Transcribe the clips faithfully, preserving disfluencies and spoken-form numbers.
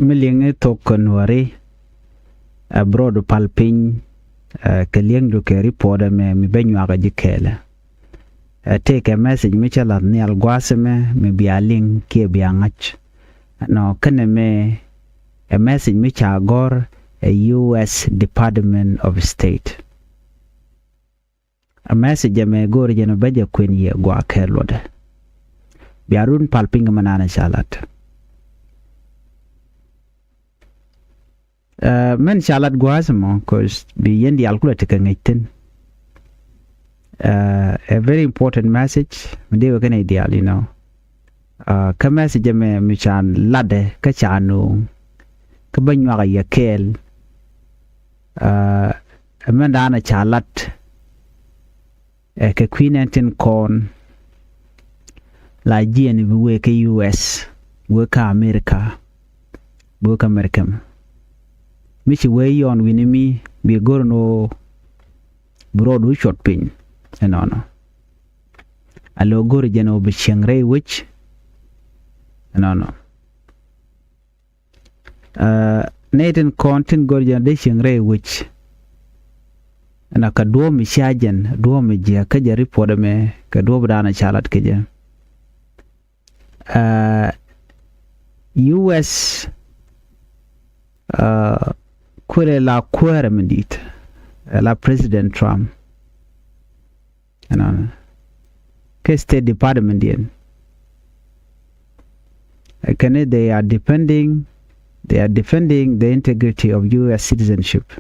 Mi liŋ i̱ thok kä Nuääri, ɛ bi rɔɔdu pal piny, ɛ kɛ li̱eŋdu kɛ report ɛmɛ mi bä nyuak ɛ ji̱ kɛɛlɛ. Ɛ tëëkɛ message mi cä la̱th nhial gua̱a̱th ɛmɛ mi bia liŋ kiɛ bia ŋa̱c. Ɛnɔ känɛ mɛ ɛ message mi ca gɔ̱r ɛ U S Department of State. A message ɛmɛ go̱o̱r jɛn bä jɛ kuën yɛ gua̱a̱ kɛ luɔtdɛ. Bia run pal piny kɛ mɛ naan ca lat. Ɛ mɛn ca lat gua̱a̱th mɔ, 'cause bi yɛn diaal kulɛ tekɛ ŋäc thi̱n. Ɛ a very important message mi dee wä kɛn i̱ diaal, you know. Ɛ kä message ɛmɛ mi ca latdɛ kä ca no̱o̱ŋ kä bä nyuak a yɛ kɛɛl. Ɛ mɛn daanɛ ca lat ɛ kɛ kui̱ nɛn tin kɔn la jiɛn bi wee kä U S, wee kä America, wee kä America. Mi ci wee yɔn wi̱ni mi bi go̱r ni ɣöö bi rɔɔdu cuɔt piny. Ɛnɔnɔ a lo̱ go̱r jɛn ɣöö bi cieŋ rɛy wec. Ɛnɔnɔ. Ɛ nɛy tin kɔn tin go̱r jɛn dee cieŋ rɛy wec. Ɛnɔ kɛ duɔ̱ɔ̱p mi cia jɛn, duɔ̱ɔ̱p mi jiäk kä jɛ report ɛmɛ kɛ duɔ̱ɔ̱p daanɔ ca lat kɛ jɛ. Ɛ U S ɛ kuëlɛ la kuäärɛ mi di̱i̱t ɛ la President Trump. Ɛnɔnɔ kɛ State Department diɛn. Ɛ kɛn i̱ they are defending, they are defending the integrity of U S citizenship.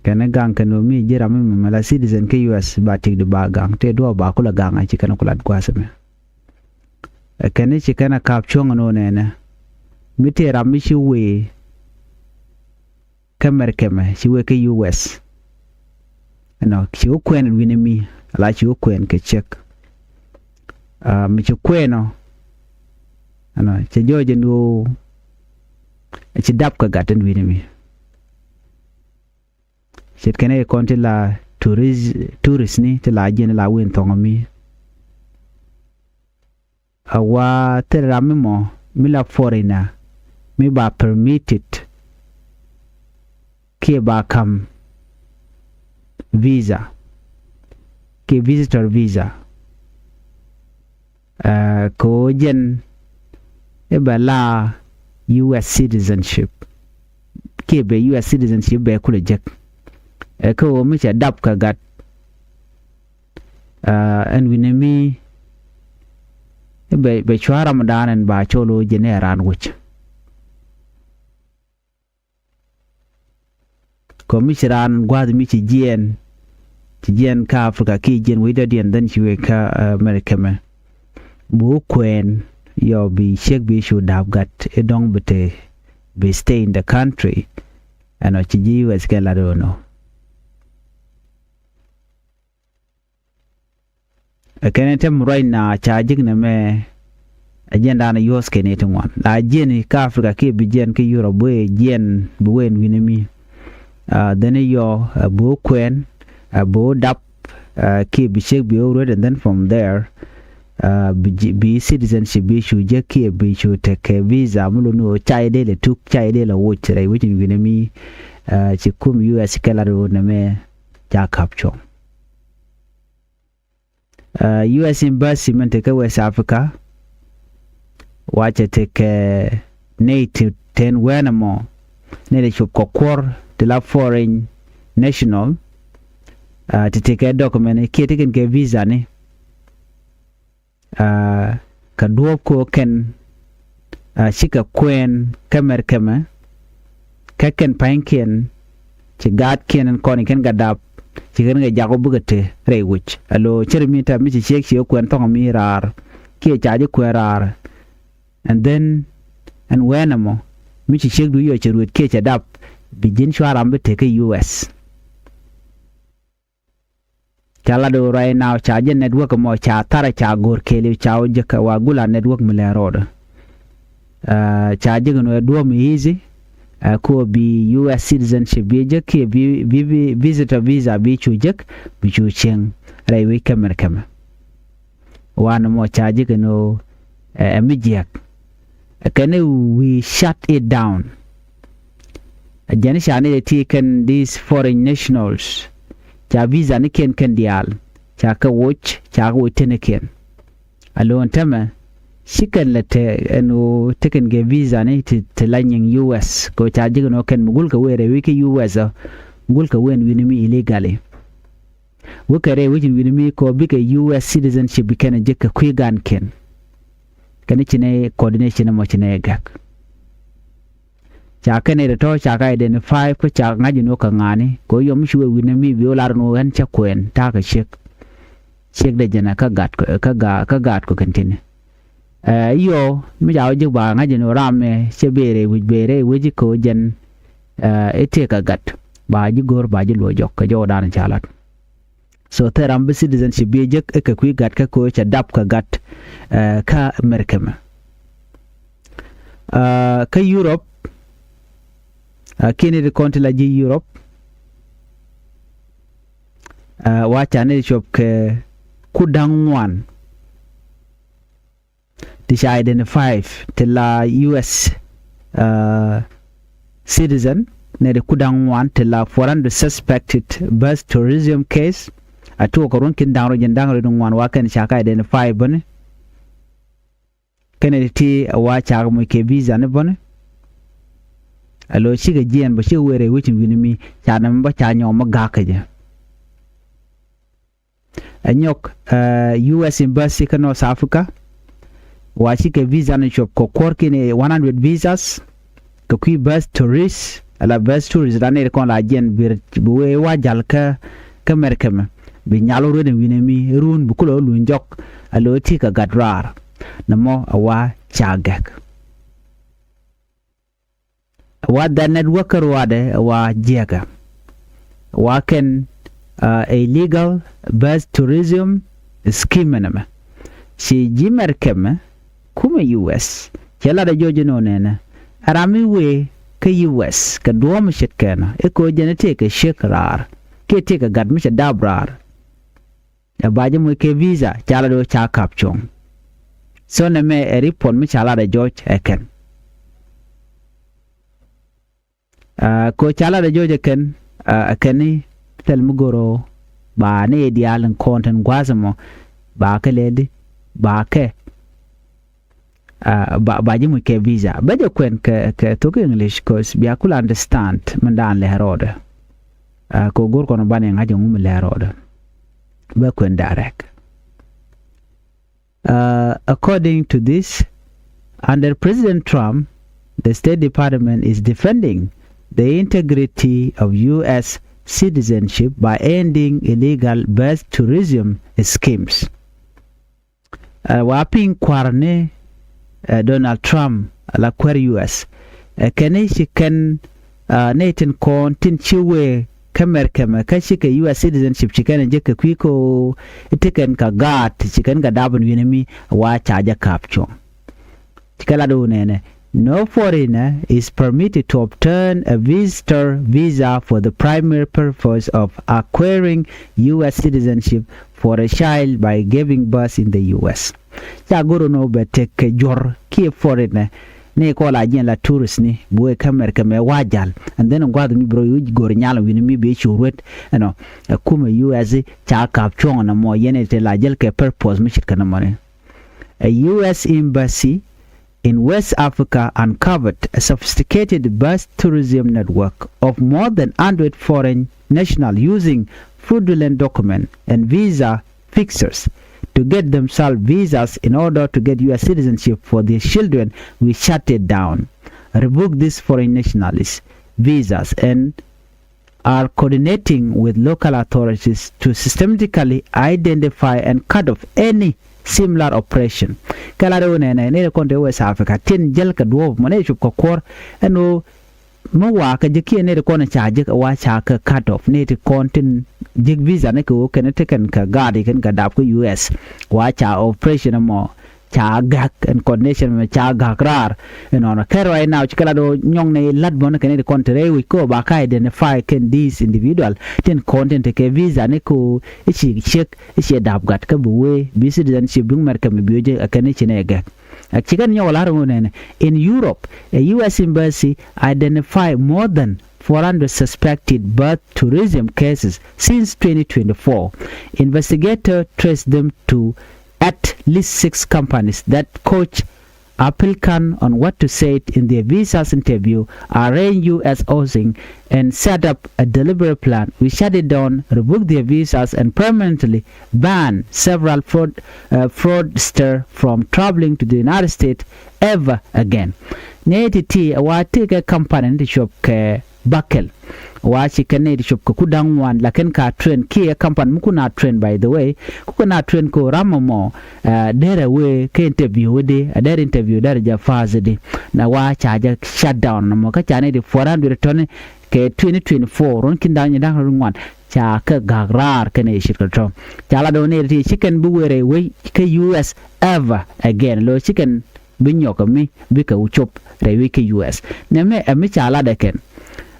Kɛn i̱ gaŋ kɛn ɣöö mi ji̱ ram mi mɛmɛ la citizen kä U S ba ti̱kdi ba gaŋ tëë duɔ̱ɔ̱p ba kulɛ gaŋ a ci kɛn ku lat gua̱a̱th ɛmɛ. Ɛ kɛn i̱ ci kɛn a ka̱p cuɔ̱ŋ ɛn ɣöö nɛnɛ mi tëë ram mi ci wëë kä Mɛrkɛ mɛ ci wee kä U S. Ɛnɔ ci wä kuɛɛn wi̱nɛ mi ala ci wä kuɛɛn kɛ ciek. Ɛ mi ci kuɛɛn ɔ ɛnɔ cɛ jɔɔc ɛn ɣöö ci dap kɛ gat ɛn wi̱nɛ mi. Ce̱tkɛ nɛ kɔn ti la tourist, tourist ni ti la jiɛn la wen thɔŋ mi. A wa thil ram mi mɔ mi la foreigner mi ba permitted kiɛ ba kam visa kiɛ visitor visa. Ɛ kɛ ɣöö jɛn i̱ bɛ la U S citizenship kiɛ bɛ U S citizenship bɛ kulɛ jek. Ɛ kɛ ɣöö mi cɛ dap kɛ gat. Ɛ ɛn wi̱nɛ mi i̱ bɛ, bɛ cua ramdan ɛn ba cɔl ɣöö jɛn ɛ raan wec. Kɔ mi ci raan gua̱a̱th mi ci jiɛɛn, ci jiɛɛn kä Africa kiɛ jiɛɛn wec dɔ̱diɛn dhän ci wek kä America mɛ. Bi wä kuɛɛn yɔ bi ciek bi cu da̱a̱p gat i̱ dɔ̱ŋ bi te bi stay in the country. Ɛnɔ ci ji̱ U S kɛ lat ɣöö nɔ. Ɛ kɛn i̱ tɛm ruac na ca ji̱k nɛmɛ. Ɛ jiɛn da̱a̱n ɛ yuɔ̱th kɛn i̱ ti ŋuan la jiɛn i̱ kä Africa kiɛ bi jiɛn kä Europe wee jiɛn bi wee in wi̱nɛ mi. Ɛ dhen i̱ yɔ ɛ bi wä kuɛɛn ɛ bi wä dap ɛ kiɛ bi ciek bi wä ruet, and then from there ɛ bi ji̱, bi citizenship bi cu jek kiɛ bi cu tekɛ visa mi luni ɣöö ca i̱ dee lɛ tuk ca i̱ dee lɛ woc rɛy wec in wi̱nɛ mi. Ɛ ci kum U S kɛ lat ɣöö nɛmɛ ca ka̱p cuɔ̱ŋ. Ɛ U S Embassy min te kä West Africa wacɛ te kɛ nɛy ti ten wɛn ɛmɔ nɛy ti cop kɛ kuɔr ti la foreign national. Ɛ ti te kɛ document kiɛ ti kɛn kɛ visa ni. Ɛ kɛ duɔ̱ɔ̱p ko kɛn ɛ cikɛ kuɛɛn kä Mɛrkɛ mɛ. Kä kɛn pa̱nykiɛn ci gaatkiɛn ɛn kɔn i̱ kɛn kɛ dap ci kɛn kɛ jak wä bikɛ te rɛy wec. Alo cär mi tɛm mi ci ciek ci wä kuɛɛn thɔ̱ŋ mi raar kiɛ ca ji̱ kuɛɛn raar. And then ɛn wɛɛn ɛmɔ mi ci ciek du yɔ cɛ ruet kiɛ cɛ dap bi ji̱n cua ram bi te kä U S. Ca lat ɣöö right now ca jɛ network mɔ ca tharɛ ca go̱r kɛɛliw ca wä jek wa gula network mi lɛ rɔɔdɛ. Ɛ ca jek ni wee duɔ̱ɔ̱p mi easy. Ɛ ko bi U S citizenship bi jek kiɛ bi, bi, bi visitor visa bi cu jek bi cu cieŋ rɛy wi̱c kɛmɛ kɛmɛ. Wanɛ mɔ ca jek ni wee ɛ mi jiɛk. Ɛ kɛn i̱ we shut it down. Ɛ jɛn ca ni ti kɛn these foreign nationals ca visa ni kiɛn kɛn diaal ca kɛ woc ca kɛ woc teni kiɛn. Alo̱o̱n tämɛ ci kɛn lɛ te ɛn ɣöö tekɛn kɛ visa ni ti ti la nyiŋ U S kɛ ɣöö ca jek ɛn ɣöö kɛn mi gul kɛ wëë rɛy wec kä U S ɔ gul kɛ wëë ɛn wi̱ni mi illegally. Wekɛ rɛy wec in wi̱ni mi kɔ bikɛ U S citizenship bi kɛn jek kɛ kui̱ gan kiɛn. Kɛn ci nɛ coordination mɔ ci nɛ gɛk. Ca kɛn ɛ tɔ̱ ca kɛ identify kä ca ŋa̱c in wä kɛ ŋa̱ni kɛ yɔm ci wee wi̱ni mi bi wä lar in wä ɣän cä kuɛn ta̱a̱ kɛ ciek. Ciek dee jɛn kä gat kä gaat kä gaat kɔ kɛn tini. Ɛ yɔ mi ca wä jek ba ŋa̱c in wä ram mɛ cɛ bee rɛy wec bee rɛy wec kɛ wä jɛn ɛ itek kɛ gat ba ji̱ go̱r ba ji̱ luɔ jɔk kɛ jɔwä dan ca lat. So thil ram bi citizenship bi jek i̱ kɛ kui̱ gat kä ko̱ cɛ dap kɛ gat ɛ kä America mɛ. Ɛ kä Europe ɛ kiɛn i̱ ti kɔn ti la ji̱ Europe ɛ wa ca ni ti cuɔp kɛ ku da̱ŋ ŋuan ti ca identify ti la U S ɛ citizen nɛ ti ku da̱ŋ ŋuan ti la four hundred suspected bus tourism case. A tuɔk kɛ ruɔ̱n ki̱n da̱ŋ rɔ ji̱n da̱ŋ rɔ ji̱n ŋuan wa kɛn ca kɛ identify bäni. Kɛn ti ti wa ca kɛ moc kɛ visa ni bäni. A lo̱ cikɛ jiɛn bä cikɛ wëë rɛy wec in wi̱ni mi ca nɛmɛ bä ca nyɔk mi gak kɛ jɛ. Ɛ nyɔk ɛ U S embassy kä North Africa. Wa cikɛ visa ni cuɔp kɛ kuɔr kini one hundred visas kɛ kui̱ bus tourist ala bus tourist ran nɛy kɔn la jiɛn bi wee wa jal kä kä America mɛ bi nyal wä ruet in wi̱ni mi run bi kulɛ wä luny jɔk. A lo̱ ti kɛ gat raar nɛ mɔ a wa ca gɛk. Wa that network kä ruaadɛ wa jiɛkɛ wa kɛn ɛ illegal bus tourism scheme nɛmɛ. Ci ji̱ America mɛ kumɛ U S cɛ lat ɛ jɔc inɔ nɛnɛ. Ɛ ram mi wee kä U S kɛ duɔ̱ɔ̱m ce̱tkɛnɔ i̱ ko̱ jɛn i̱ tëëkɛ ciek raar kiɛ tëëkɛ gat mi cɛ dap raar. Ɛ ba ji̱ moc kɛ visa ca lat ɣöö ca kap cuɔ̱ŋ. So nɛmɛ ɛ report mi ca lat ɛ jɔc ɛ kɛn. Ɛ ko̱ ca lat ɛ jɔc ɛ kɛn ɛ kɛn ni thil mi go̱r ɣöö ba ni ɛ diaal in kɔn tin gua̱a̱th ɛmɔ ba kɛ lɛli ba kɛ ɛ ba ba ji̱ muc kɛ visa bä jɛ kuɛn kɛ kɛ thok English cause bia kul understand min daan lɛ rɔɔdɛ. Ɛ kɛ go̱r kɔn ban in ŋa̱c in ŋum lɛ rɔɔdɛ bä kuɛn direct. Ɛ according to this, under President Trump the State Department is defending the integrity of U S citizenship by ending illegal birth tourism schemes. Ɛ wa pi̱i̱ŋ kua̱r ni ɛ Donald Trump ala kuäär U S ɛ kɛn i̱ ci kɛn ɛ nɛy tin kɔn tin ci wee kä America mɛ kä cikɛ U S citizenship ci kɛn ɛ jek kɛ kui̱ ko i̱ ti kɛn kɛ gaat ci kɛn kɛ dap in wi̱ni mi wa ca jɛ ka̱p cuɔ̱ŋ. Ci kɛ lat wun nɛnɛ, no foreigner is permitted to obtain a visitor visa for the primary purpose of acquiring U S citizenship for a child by giving birth in the U S. Ca go̱r ɛn ɣöö bɛ tek kɛ juɔ̱r kiɛ foreigner ni kɔn la jiɛn la tourist ni bi wee kä America mɛ wa jal and then gua̱th mi bi rɔ wi̱c go̱r nyal wi̱ni mi bi cu ruet ɛnɔ. Ɛ kumɛ U S ca kap cuɔ̱ŋ ɛn ɛmɔ yɛn ɛ te la jäl kɛ purpose mi ce̱tkɛ nɔmɔ ni. A U S embassy in West Africa uncovered a sophisticated bus tourism network of more than hundred foreign nationals using fraudulent documents and visa fixers to get themselves visas in order to get U S citizenship for their children. We shut it down, revoke these foreign nationalists' visas, and are coordinating with local authorities to systematically identify and cut off any similar operation. Kɛ la rɛw nɛnɛ nɛy ti kɔn te West Africa tin jäl kɛ duɔ̱ɔ̱p mɔ nɛy ti cop kɛ kuɔ̱r ɛn ɣöö mi wakä ji̱ kiɛ nɛy ti kɔn ca ji̱ wa ca kɛ cut off nɛy ti kɔn tin ji̱ visa ni kɛ ɣöö kɛn ti kɛn kɛ gaat i̱ kɛn kɛ dap kä U S wa ca operation mɔ ca gak in coordination mɛ ca gak raar. Inɔnɔ kɛ right now ci kɛ lat ɣöö nyɔŋ ni lat bɔn kɛn ti kɔn ti rɛy wi̱c kä ba ka identify kɛn this individual tin kɔn tin ti kɛ visa ni ko i̱ ci ciek i̱ ci dap gat kä bi wee bi citizenship duŋ mɛr kɛ mi bi wee jɛ kɛn i̱ ci ni gak. Ɛ ci kɛn nyɔk lar ŋun nɛnɛ, in Europe, a U S embassy identify more than four hundred suspected birth tourism cases since twenty twenty-four. Investigator trace them to at least six companies that coach applicant on what to say in their visas interview, arrange U S housing, and set up a delivery plan. We shut it down, revoke their visas, and permanently ban several fraud, uh, fraudster from traveling to the United States ever again. Nɛy ti ti ɛ wa ti kɛ company ni ti cuɔp kɛ Buckle. Wa ci kɛn nɛy ti cuɔp kɛ ku da̱ŋ ŋuan, lakin ka train kiɛ company mi ku na train, by the way, ku kɛ na train ko ram mɔ, uh, derɛ wee kɛ interview di, a derɛ interview derɛ jɛ fast di. Na wa ca jɛ shut down mɔ, kä ca nɛy ti four hundred tɔni kɛ twenty twenty-four, run kin da̱ŋ nyi da̱ŋ run ŋuan. Ca kɛ gak raar kɛn ɛ shit kɛ tɔ. Ca la dɔn nɛy ti ci kɛn bi wee rɛ wee kɛ U S ever again. Lo ci kɛn bi nyɔk mi bikɛ wä cop rɛy wec kä U S. Nɛmɛ ɛ mi ca lat ɛ kɛn.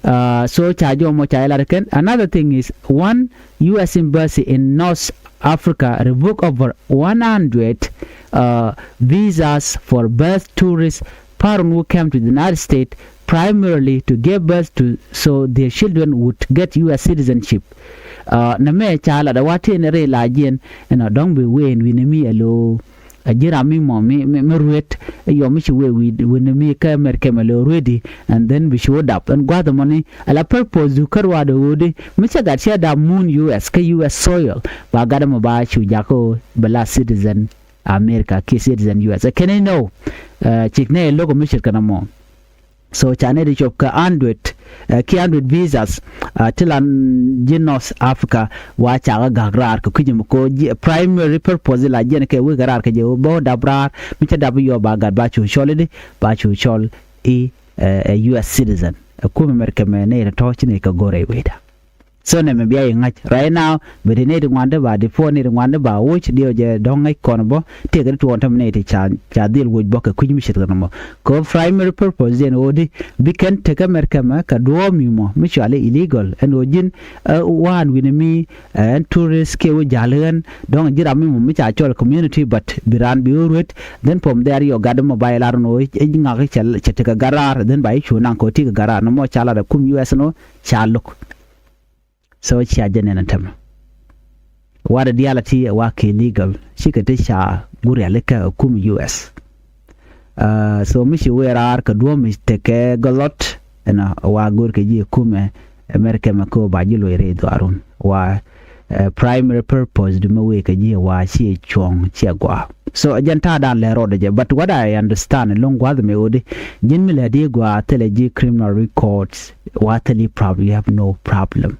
Uh, so ca jɔmɔ ca lat ɛ kɛn. Another thing is, one U S embassy in North Africa revoke over one hundred, uh, visas for birth tourists, parent who came to the United States primarily to give birth to, so their children would get U S citizenship. Uh, nɛmɛ ca lat ɛ wa tëë ni rɛy la jiɛn ɛnɔ dɔ̱ŋ bi ween wi̱ni mi ɛ lo. A ji̱ ram mi mɔ mi, mi, mi ruet. Yɔ mi ci wee wi̱i̱ wi̱ni mi kä America mɛ lo rueti. And then bi ci wä dap ɛn gua̱th mɔni. Ala purpose du kä ruaadɛ ɣöödi mi cɛ gat cɛ dap mun U S kä U S soil. Ba gat mɔ ba cu jakä ɣöö bɛ la citizen America kiɛ citizen U S. Ɛ kɛn inɔ, uh, cik nɛ lo̱k mi cit kɛn mɔ. So ca nɛy ti cop kɛ hundred, uh, kiɛ hundred visas, uh, ti lan ji̱ North Africa. Wa ca kɛ gak raar kɛ kui̱c mi ko ji̱ primary purpose la jiɛn kɛ wek raar kɛ jɛ bä dap raar mi cɛ dap yɔ ba gat ba cu cɔl i̱di, ba cu cɔl i̱, uh, U S citizen. Ɛ kum America mɛ nɛy ti tɔ ci nɛy kɛ go̱r ɛ wecda. So nɛmɛ bia yi ŋa̱c right now, bi ti nɛy ti ŋuan ti ba di puɔ̱n nɛy ti ŋuan ti ba woc diɛ jɛ dɔ̱ŋ ŋäc kɔn bä. Tëëkɛ ti tuɔɔn tämɛ nɛy ti ca, ca dhil woc bä kɛ kui̱c mi ce̱tkɛ nɔmɔ. Kɛ primary purpose jɛn ɣöö di bi kɛn tekɛ America mɛ kɛ duɔ̱ɔ̱p mi mɔ mi cuali illegal ɛn ɣöö ji̱n, uh, waan wi̱ni mi, uh, ɛn tourist kiɛ wä ja̱l ɣän dɔ̱ŋ ji̱ ram mi mɔ mi ca cɔl community, but bi raan bi ɣöö ruet. Then from there yɔ gat mɔ ba yi lar ɛn ɣöö ŋak cɛ tekɛ gat raar, then ba yi cu naŋ kɛ ɣöö ti kɛ gat raar nɔmɔ ca lat ɛ kum U S ɛn ɣöö ca lo̱k. So cia jɛ nɛn a tämɛ. Wa dɛ diaal a ti wa kɛ legal cikɛ ti ca gur rialikä kum U S. Uh, so mi ci wee raar kɛ duɔ̱ɔ̱p mi tekɛ gɔlɔt ɛnɔ wa go̱o̱r kɛ ji̱ kumɛ America mɛ ko ba ji̱ luɔc rɛy dhuaarun wa, uh, primary purpose di mi wee kɛ ji̱ wa ciɛ cuɔ̱ŋ ciɛ gɔaa. So ɛ jɛn ta̱a̱ da̱a̱n lɛ rɔɔdɛ jɛ, but what I understand lo̱ŋ gua̱th mi ɣöödi ji̱n mi lɛ di gɔaa thilɛ ji̱ criminal records wa thilɛ problem, you have no problem.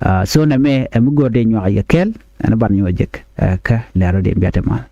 Uh, so nɛmɛ ɛ mi go̱o̱r dee nyuak yɛ kɛl ɛn ban nyuak jek, uh, kä lɛ rɔɔdɛ biat ɛ mal.